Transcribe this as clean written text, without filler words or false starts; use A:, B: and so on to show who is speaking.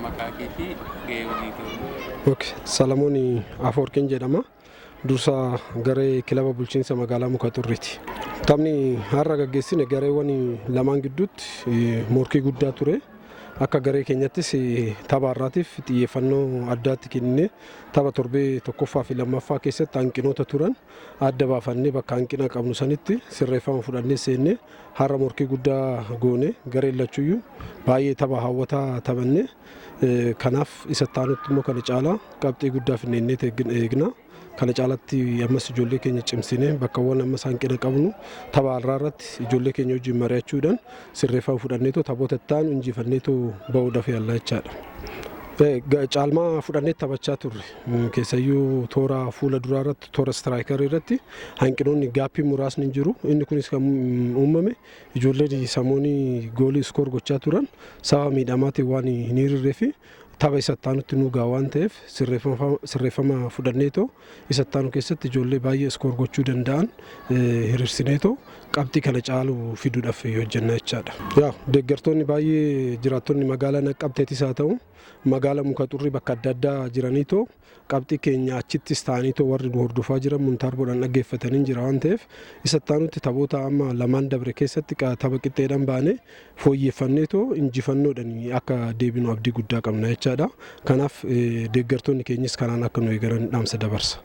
A: Maqaa kee fi gahee hojii kee.
B: Ok, Salamoon Afoorqin jedhama. Dursa garee kilaba bulchiinsa magaalaa Muka Xurriiti. Taphni har'a gaggeessine gareewwan lamaan gidduutti morkii guddaa ture. Akka garee keenyattis tapha har'aatiif xiyyeeffannoo addaatti kennine tapha torbee tokkoffaa fi lammaffaa keessatti hanqinoota turan adda baafannee bakka hanqina qabnu sanitti sirreeffama fudhannee seenne har'a morkii guddaa goone gareen lachuyyuu baay'ee tapha hawwataa taphanne kanaaf isa taanutti immoo kana caalaa qabxii guddaa finnee eegna. Kana caalatti ammas ijoollee keenya cimsinee bakkawwan ammas hanqina qabnu tapha har'aa irratti ijoollee keenya wajjin mari'achuudhaan sirreeffama fudhanneetoo taphoota itti aanu injifanneetoo bahuudhaaf yaallaa jechaadha. Caalmaa fudhannee taphachaa turre keessayyuu toora fuula duraa irratti toora striker irratti hanqinoonni gap muraasni jiru. Inni kunis kan uumame ijoolleen samoonii goolii score gochaa turan sababa miidhamaatiin waan hin hiriirree fi tapha isa itti nu gaa waan ta'eef sirreeffama fudhanneetoo isa itti keessatti ijoollee baay'ee score gochuu danda'an hiriirsineetoo qabxii kana caalu fiduudhaaf hojjenna jechaadha. Yaa deeggartoonni baay'ee jiraattonni magaalaa Naqqabteetis haa ta'u magaalaa Muka Xurrii bakka adda addaa jiraniitoo qabxii keenya achittis ta'aniitoo warri nu hordofaa jiran muntaarboodhaan dhaggeeffatanii jira waan ta'eef isa itti taphoota amma lamaan dabre keessatti tapha qixxeedhaan baane fooyyeffanneetoo injifannoodhaan akka deebinu abdii guddaa qabna jechaadha. Kanaaf deeggartoonni keenyas kanaan akka nu eegalan dhaamsa dabarsa.